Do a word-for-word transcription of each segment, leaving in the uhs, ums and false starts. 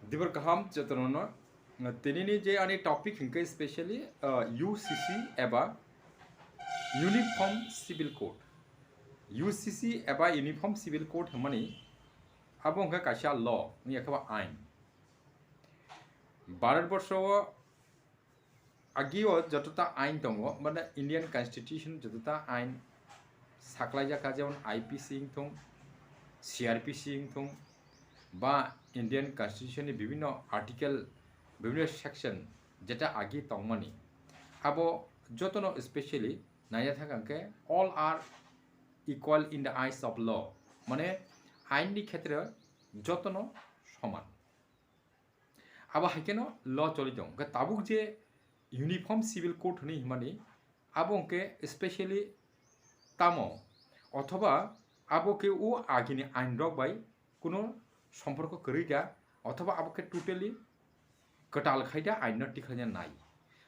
Dibor kaham jotono no. Tinini je ani topic hingke specially, uh, U C C eba Uniform Civil Code. U C C eba Uniform Civil Code hwnmani abo hwnkhe kaisa law, wngya khe ba ain. Bharat borsho o agio jotota ain tongo, mane Indian Constitution jotota ain saklaijak kha, jemon I P C wngthung, C R P C wngthung, ba Indian Constitution ni bibhinno article, bibhinno section jeta agi tongmani, abo jotono specially naina thang khe all are equal in the eyes of law, mane ain ni khetre jotono soman. Abo hai kheno law choli tong. Hwnkhe tabuk je Uniform Civil Code hwnwi hwnmani, abo hwnkhe specially tamo, othoba abo khe o agini ain rok bai kuno somporko kwrwi kha, othoba abo khe totally kwtal khai da, ain no tikhlaiya nai.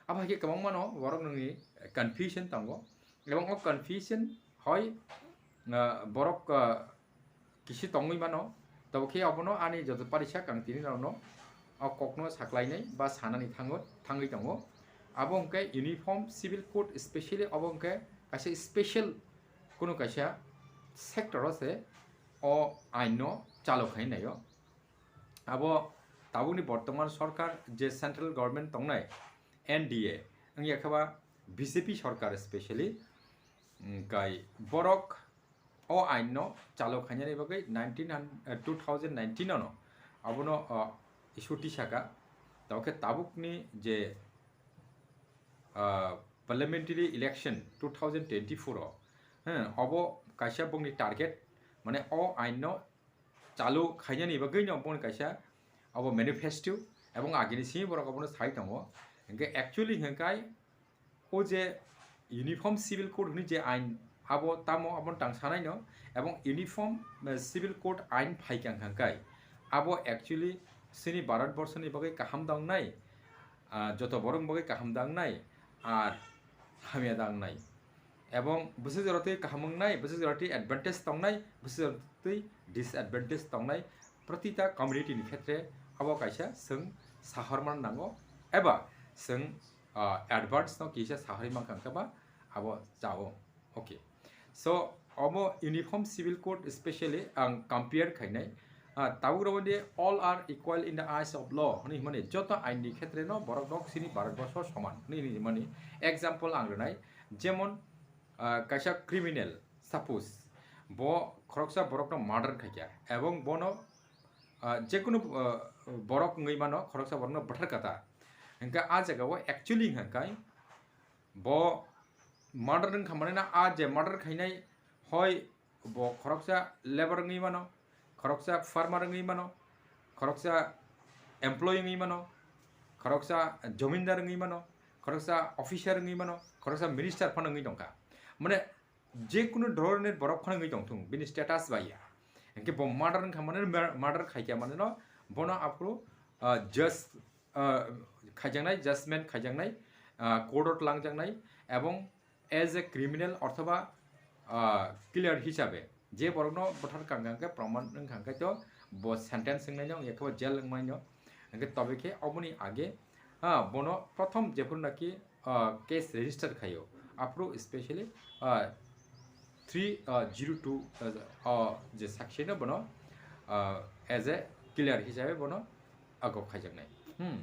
Abo hai khe kwbangma no borok nungni confusion tongo, ebong o confusion hoi, ah, borok, ah, kisi tongwi mano. Tabo khe abono ani joto parisa kang tini rokno o kokno saklainai ba sanani thango, thangwi tongo. Abo hwnkhe Uniform Civil Code, specially abo hwnkhe kaisa special kuno kaisa sector o se o ain no chalo khai naio. Abo tabukni bortoman sorkar je central government tongnai, N D A, wngya khe ba B J P sorkar specially, mm, kai borok o ain no chalo khainani bagwi nineteen hundred, eh, two thousand nineteen ano abono, ah, issue tisaka. Tabo khe tabukni je, ah, parliamentary election two thousand twenty-four o, hmm, obo kaisa bongni target, mane o ain no chalo khainani bagwi no boni kaisa abo manifesto, ebong agini simi borok abono sai tongo. Hwnkhe actually hwnkhe o je Uniform Civil Code hwnwi je ain, abo tamo abono tang sanai no, ebong Uniform, eh, Civil Code ain phaikha hwnkhe abo actually chini Bharat borsoni bagwi kaham da wngnai, ah, joto borokni bagwi kaham da wngnai, ar hamya da wngnai. Ebong bwswk jora twi kaham wngnai, bwswk jora twi advantage tongnai, bwswk jora twi disadvantage tongnai, protita community ni khetre abo kaisa chwng sahormani nango, eba chwng, ah, advance no kisa sahorwi mankha hwnkhe ba abo chao. Okay. So, omo Uniform Civil Code specially ang compare khainai. Ah, tabuk rok de all are equal in the eyes of law hwnwi hwnmani joto ain ni khetre no borok rok chini Bharat borsho soman hwnwi hwnwi mani. Example ang rwnai, jemon, ah, kaisa criminal, suppose bo khoroksa borok no murder khaikha ebong bono, ah, jekunu, ah, borok wngwi mano, khoroksa borok no bwthar kata, hwnkhe a jaga o actually hwnkhe bo murder wngkha mane na, a je murder khainai hoi bo khoroksa labour wngwi mano, khoroksa farmer wngwi mano, khoroksa employee wngwi mano, khoroksa jomindar wngwi mano, khoroksa officer wngwi mano, khoroksa minister phano wngwi tongkha. Mane jekunu dhoroner borok phano wngwi tongthung, bini status bai ya. Hwnkhe bo murder wngkha mane, mur-, murder khaikha mane no, bono aphuru, ah, judge, ah, khaijaknai, judgment khaijaknai, ah, court o twlangjaknai, ebong as a criminal othoba, ah, clear hisabe je borokno bwthar kang kang khe, proman wng kang khe to bo sentence wngnaino, wngya khe bo jail wngmaino. Hwnkhe tobe khe oboni age, ah, bono prothom jephuru naki, ah, case register khaio, aphuru specially, ah, three, ah, zero two, ah, ah, je section o bono, ah, as a clear hisabe bono ago khaijaknai, hmm,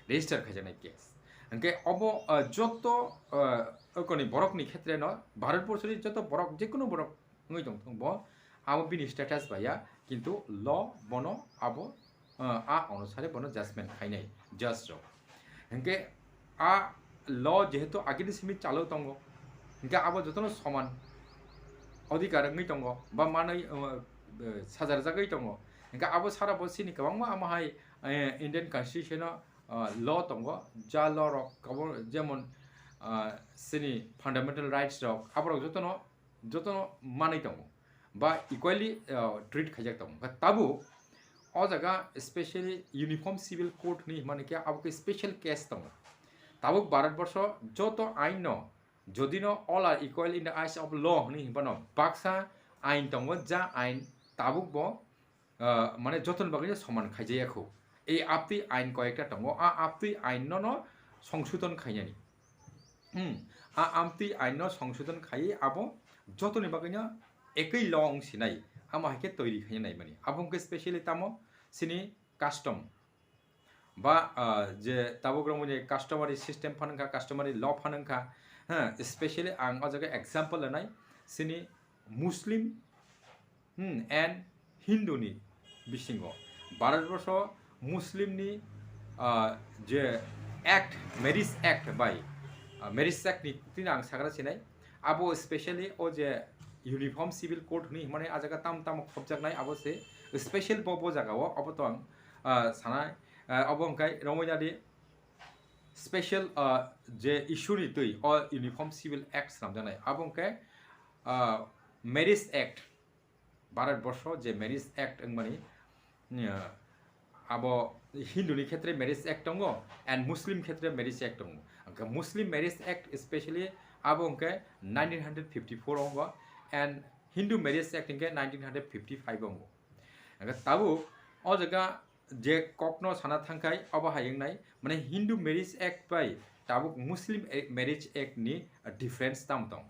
register khaijaknai case. Hwnkhe obo, ah, joto, ah, okoni borokni khetre no, Bharat borso ni joto borok, jekunu borok wngwi tongthung bo, abo bini status bai ya, kintu law bono abo, ah, a onusare bono judgment khainai judge rok. Hwnkhe a law jehetu agini simi chalo tongo, hwnkhe abo jotono soman odhikar wngwi tongo, ba manwi, ah, sajarjagwi tongo. Hwnkhe abo sara bo chini kwbangma amo hai, eh, Indian Constitution o, ah, law tongo, ja law rok abo jemon, ah, chini fundamental rights rok, aborok jotono, jotono manwi tongo ba equally, ah, treat khaijak tongo. Hwnkhe tabuk o jaga specially Uniform Civil Code hwnwi hwnmani khe abo khe special case tongo. Tabuk Bharat borsho joto ain no, jodi no all are equal in the eyes of law hwnwi hwnba no baksa ain tongo, ja ain tabuk bo, ah, mane jotoni bagwi no soman khaijaya kho. Ei aptwi ain koyekta tongo, a aptwi ain no no songsodon khainani. Hmm, a aptwi ain no songsodon khaiwi abo jotoni bagwi no ekwi law wng sinai, amo hai khe toiri khaina naimani. Abo wngkhe specially tamo chini custom ba, ah, je tabuk romoni customary system phano wngkha, customary law phano wngkha, ha, specially ang o jaga example rwnai chini Muslim, hmm, and Hindu ni bisingo. Bharatborsho Muslim ni, ah, je act, Marriage Act bai, ah, Marriage Act ni tini ang sagra sinai, abo specially o je Uniform Civil Code hwnwi himani a jaga tam tamo khopjaknai, abo se special bo, bo jaga o, abo to ang, ah, sanai, ah, abo hwnkhe romwi nadi special, ah, je issue ni twi o Uniform Civil Act swnamjaknai, abo hwnkhe, ah, Marriage Act, Bharatborsho je Marriage Act wngmani, ah, abo Hindu ni khetre Marriage Act tongo and Muslim khetre Marriage Act tongo. Hwnkhe Muslim Marriage Act specially abo hwnkhe nineteen hundred fifty-four tongo and Hindu Marriage Act hwnkhe nineteen hundred fifty-five tongo. Hwnkhe tabuk o jaga je kokno sana thangkhai, obo hai wngnai, mane Hindu Marriage Act bai tabuk Muslim a-, Marriage Act ni difference tamo tong?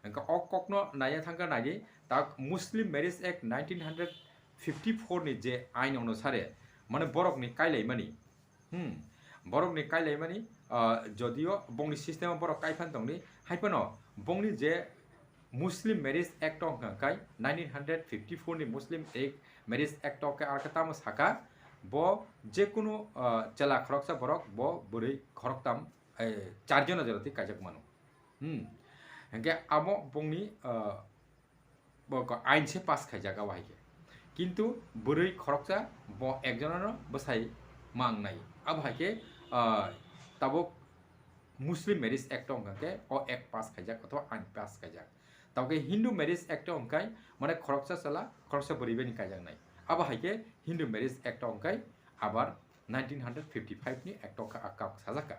Hwnkhe o kokno naiya thangkha naiwi, tabuk Muslim Marriage Act nineteen hundred fifty-four ni je ain onusare, mane borokni kailaimani, hmm, borokni kailaimani, ah, jodio bongni system o borok kaiphan tongdi, haiphano bongni je Muslim Marriage Act o hwnkha khe nineteen hundred fifty-four ni Muslim Act, Marriage Act o khe ar khe tamo saka, bo jekunu, ah, chela khoroksa borok bo bwrwi khoroktam, eh, charjona jora twi kaijak mano. Hmm. Hwnkhe amo bongni, ah, bo ko-, ain se pass khaijak abo hai khe. Kintu bwrwi khoroksa bo ekjonano bwsai ma wngnai. Abo hai khe, ah, tabuk Muslim Marriage Act o hwnkha khe o act pass khaijak othoba ain pass khaijak. Tabuk khe Hindu Marriage Act o hwnkhe mane khoroksa chwla, khoroksa bwrwi bai ni kaijaknai. Abo hai khe Hindu Marriage Act o hwnkhe abar nineteen hundred fifty-five ni act o kha, kok sajak kha.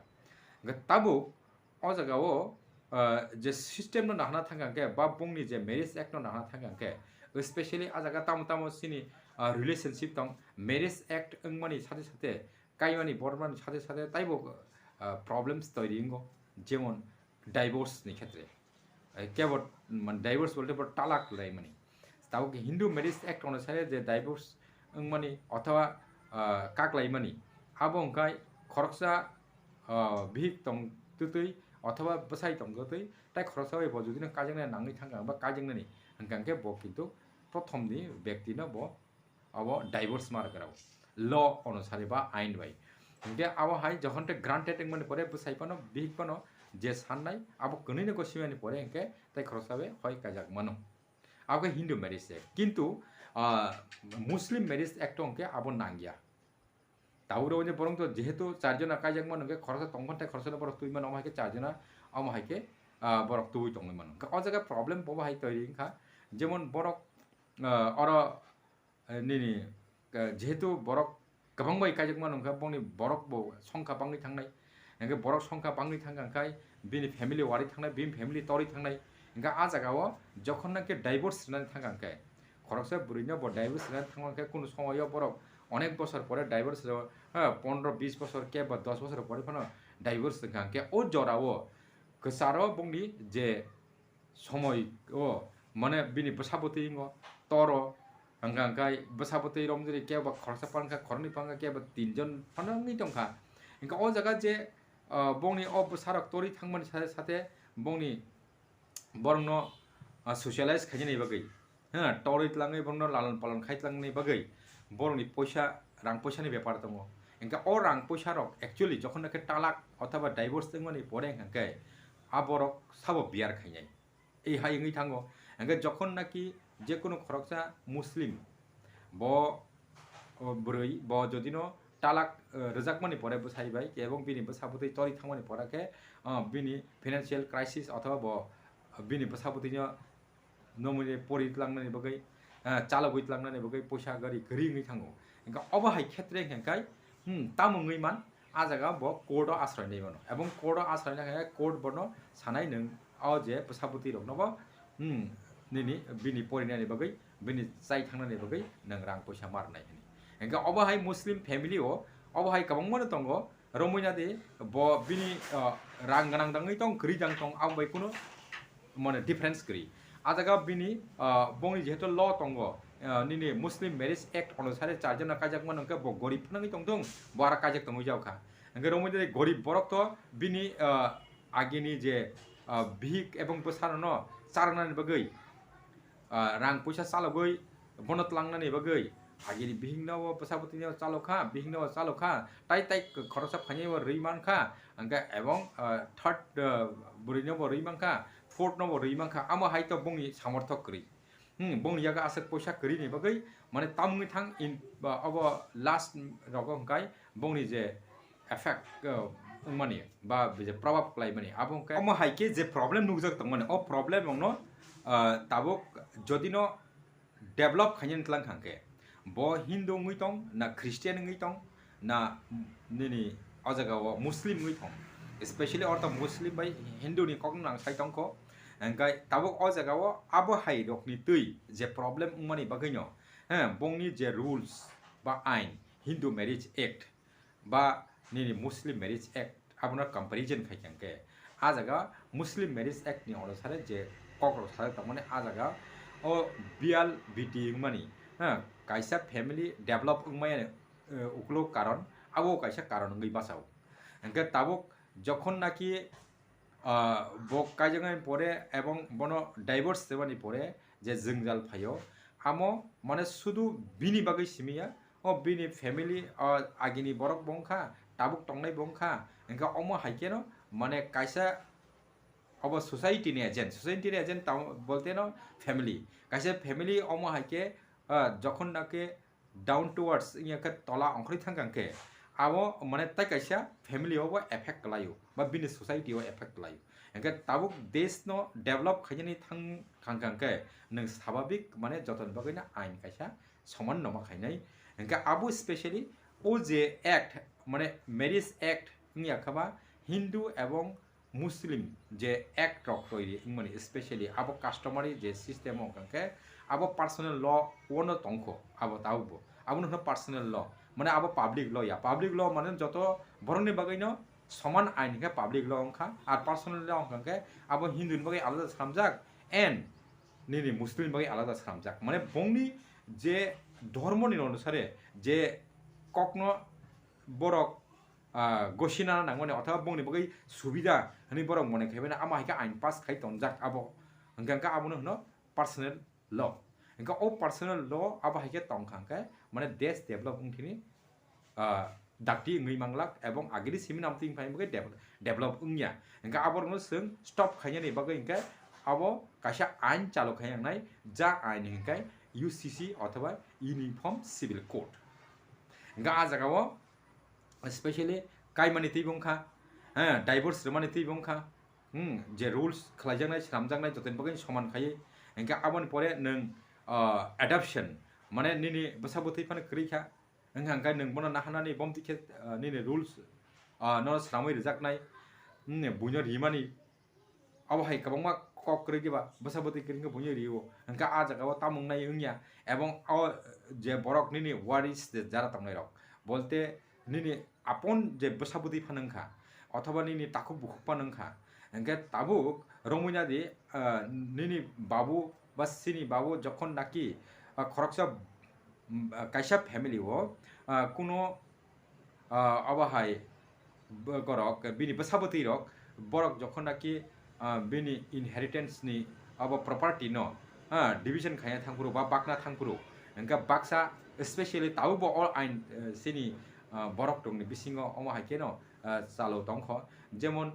Hwnkhe tabuk o jaga o, ah, je system no nahana thangkha hwnkhe ba bongni je Marriage Act no nahana thangkha hwnkhe, specially a jaga tamo tamo chini, ah, relationship tong, Marriage Act wngmani sate sate kaimani bormani sate sate taibo, ah, problems toiri wngo, jemon divorce ni khetre. Eh, kebo, man, divorce bolte bo talak laimani. Tabuk Hindu Marriage Act onusare je divorce wngmani othoba, ah, kak laimani, abo hwnkhe khoroksa, ah, bihik tong twtwi othoba bwsai tong twtwi, tai khoroksa bai bo jodi no kaijaknai nangwi thangkha ba kaijaknani hwnkha hwnkhe bo kintu prothom ni bekti no bo abo divorce ma rwkha rw law onusari ba ain bai. Hwnkhe abo hai jokhon tei granted wngmani pore bwsai phano bihik phano je sannai abo kwnwi no gosimani pore hwnkhe tai khoroksa bai hoi kaijak mano. Abo khe Hindu Marriage Act. Kintu, ah, Muslim Marriage Act o hwnkhe abo nangya. Tabuk rw borok to jehetu charjona kaijak mano hwnkhe khoroksa tongphano tai khoroksa no borok twi mano, omo hai khe charjona omo hai khe, ah, borok tubui tongwi mano. Hwnkhe o jaga problem bo hai toiri wngkha. Jemon borok, ah, oro eh, nini, eh, jehetu borok kwbang bai kaijak mano hwnkhe bongni borok bo songkha bangwi thangnai. Hwnkhe borok songkha bangwi thangkha hwnkhe bini family wari thangnai, bini family torwi thangnai. Hwnkhe a jaga o jokhon naki divorce rwnani thangkha hwnkhe, khoroksa bwrwi no bo divorce rwnani thangma hwnkhe kunu somoy o borok onek bosor pore divorce rw, ha, pondro bis bosor khe ba dos bosor pore phano divorce wngkha hwnkhe o jora o kwcharo bongni je somoi o, mane bini bwsa bwtwi wngo, toro, hwnkha hwnkhe bwsa bwtwi romjri kebo khoroksa pankha, khoroknwi pankha, kebo tinjon phano wngwi tongkha. Hwnkhe o jaga je, ah, bongni o bwsarok torwi thangmani sate sate bongni borokno, ah, socialize khainani bagwi, ha, torwi tlangwi borokno lalan palan khai tlangni bagwi borokni poisa, rang poisani bepar tongo. Hwnkhe o rang poisarok actually jokhon naki talak othoba divorce wngmani pore hwnkha hwnkhe a borok sabo biyar khainai. Ei hai wngwi thango. Hwnkhe jokhon naki jekunu khoroksa Muslim, bo, o, bwrwi, bo jodi no talak, eh, rwjakmani pore bwsai bai, ebong bini bwsa bwtwi torwi thangmani pore khe, o, bini financial crisis othoba bo bini bwsa bwtwi no nomoni pori tlangnani bagwi, eh, chalogwi tlangnani bagwi poisa gari kwrwi wngwi thango. Hwnkhe obo hai khetre hwnkhe, hmm, tamo wngwi man, a jaga bo court o asrai nai mano. Ebong court o asrai nai khe court bono sanai nwng o je bwsa bwtwi rokno bo, hmm, nini bini porinani bagwi, bini chai thangnani bagwi nwng rang poisa ma rwnai hwnwi. Hwnkhe obo hai Muslim family o Obo hai kwbangma no tongo, romwi nadi bo bini, ah, rang gwnang dangwi tong, kwrwi dang tong, abo bai kunu mane difference kwrwi. A jaga bini, ah, bongni jehetu law tongo, ah, nini Muslim Marriage Act onusare charjon no kaijakma hwnkhe bo gorib phano wngwi tongthung, bo aro kaijak tongwi jao kha. Hwnkhe romwi nadi gorib borok to bini, ah, agini je, ah, bihik ebong bwsarokno charwnani bagwi, ah, rang puisa chalogwi bono tlangnani bagwi agini bihikno bo bwsa bwtwino chalokha, bihikno bo chalokha, tai tai khoroksa phainai bo rwi mankha, hwnkhe ebong, ah, third, ah, bwrwino bo rwi mankha, fourth no bo rwi mankha, amo hai to bongni samorthok kwrwi. Hmm, bongni yago aswk poisa kwrwini bagwi, mane, tamungwi thang in, ba, obo last rogo hwnkhe bongni je effect, uh, wngmani ba je probab kwlaimani, abo hwnkhe omo hai khe je problem nukjak tongmani, o problem rokno, uh, tabuk jodi no develop khainani tlang kha hwnkhe, bo Hindu wngwi tong na Christian wngwi tong, na nini o jaga o Muslim wngwi thong, especially ortho Muslim bai Hindu ni kok nang sai tongkho, hwnkhe tabuk o jaga o abo hai rok ni twi je problem wngmani bagwi no, he, bongni je rules ba ain, Hindu Marriage Act ba nini Muslim Marriage Act, abono comparison khai kha hwnkhe, a jaga Muslim Marriage Act ni onusare je kok rok sajak tongmani, a jaga o biyal biti wngmani, ha, kaisa family develop wngmaya, eh, ukulo karon, abo kaisa karon wngwi bachao. Hwnkhe tabuk jokhon naki, ah, bo kaijaknani pore ebong bono divorce rwmani pore je jwngjal phaio, amo mane sudu bini bagwi simiya, o bini family, o agini borok bo wngkha, tabuk tongnai bo wngkha, hwnkhe omo hai kheno mane kaisa obo society ni agent, society ni agent tamo bolte no family, kaisa family omo hai khe, ah, jokhon naki down to earth wngya khe tola ongkhorwi thang kha hwnkhe, abo mane tai kaisa family o bo effect kwlaio ba bini society o effect kwlaio. Hwnkhe tabuk desh no develop khainani thang kha hwnkhe nwng swabhabik mane jotoni bagwi no ain kaisa soman no ma khainai. Hwnkhe abo specially o je act, mane Marriage Act wngya kha ba Hindu ebong Muslim je act rok toiri wngmani, specially abo customary je system wngkha khe abo personal law o no tongkho, abo tabukbo. Abono hwno personal law, mane abo public law ya. Public law mane joto borokni bagwino soman ain hwnkhe public law wngkha, ar personal law wngkha khe abo Hindu ni bagwi alada swnamjak and nini Muslim ni bagwi alada swnamjak. Mane bongni je dhormo ni onusare je kokno borok, ah, gosina nangmani othoba bongni bagwi subida hwnwi borok mone khai mano, amo hai khe ain pass khai tonjak abo, hwnkhe hwnkhe abono hwno personal law. Hwnkhe o personal law abo hai khe tong kha hwnkhe mane desh develop wng thini, ah, dakti wngwi manglak ebong agini simi namtwi wngphai bagwi dev-, develop wngya. Hwnkhe aborokno chwng stop khainani bagwi hwnkhe abo kaisa ain chalo khai nangnai, ja ain hwnkhe U C C othoba Uniform Civil Code. Hwnkhe a jagao specially kaimani twi bo wngkha, eh, divorce rwmani twi bo wngkha, hmm, je rules khlaijaknai, swnamjaknai, jotoni bagwi soman khaiwi. Hwnkhe aboni pore nwng, ah, adoption, mane nini bwsa bwtwi phano kwrwi kha, wngkha hwnkhe nwng bono naharnani bomtwi khe, ah, nini rules, ah, no swnamwi rwjaknai, hmm, buino rimani, abo hai kwbangma kok kwrwi diba, bwsa bwtwi kwrwi khe buino rio, hwnkhe a jagao tamo wngnai wngya, ebong o je borok nini waris je jara tongnairok, bolte nini apon je bwsa bwtwi phano wngkha, othoba nini takhuk bukhuk phano wngkha, hwnkhe tabuk romwi nadi, ah, nini babu ba sini babu jokhon naki, ah, khoroksa, mm, ah, kaisa family o, ah, kuno, ah, abo hai borok, bini bwsa bwtwi rok, borok jokhon naki, ah, bini inheritance ni abo property no, ah, division khaina thangphuru ba bakna thangphuru, hwnkhe baksa specially tabukbo o ain, eh, sini, ah, borok tongni bisingo omo hai kheno, ah, chalo tongkho, jemon,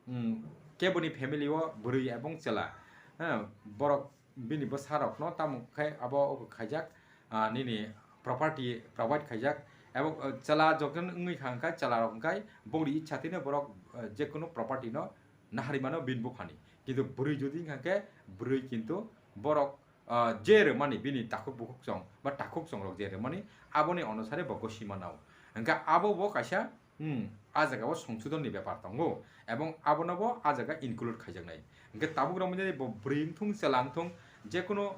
mm, keboni family o bwrwi ebong chwla, ah, borok bini bwsarokno tamo khe abo khaijak, ah, nini property provide khaijak, ebong, ah, chwla jokhon wngwi kha hwnkhe chwlarok hwnkhe bongni ichha tino borok, ah, jekunu property no naharwi mano bini buphani. Kintu bwrwi jodi wngkha khe bwrwi kintu borok, ah, je rwmani bini takhuk bukhuk chong ba takhuk chongrok je rwmani aboni onusare bo gosi manao. Hwnkhe abo bo kaisa, hmm, a jagao songsodhon ni bepar tongo ebong abono bo a jaga include khaijaknai. Hwnkhe tabuk romwi bo bwrwi wngthung chwla wngthung jekunu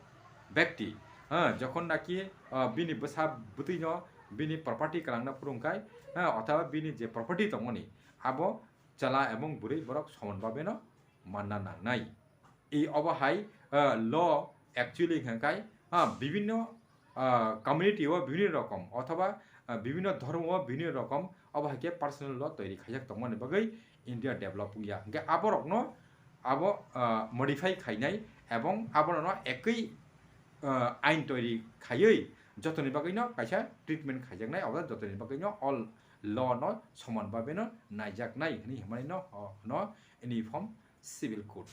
bekti, ha, jokhon naki, ah, bini bwsa bwtwi no bini property kwlangna phurung khai, ha, othoba bini je property tongmani, abo chwla ebong bwrwi borok soman babeno manna nangnai. I obo hai, ah, law actually hwnkhai, ah, bibinno, ah, community o bibinno rokom othoba, ah, bibinno dhormo o bibinno rokom obo hai khe personal law toiri khaijak tongmani bagwi India develop wngya. Hwnkhe aborokno abo, ah, modify khainai ebong abono ekwi, ah, ain toiri khaiwi jotoni bagwino kaisa treatment khaijaknai, obo jotoni bagwino all law no soman babeno naijaknai hwnwi hwnmani no, oh, no uniform civil code.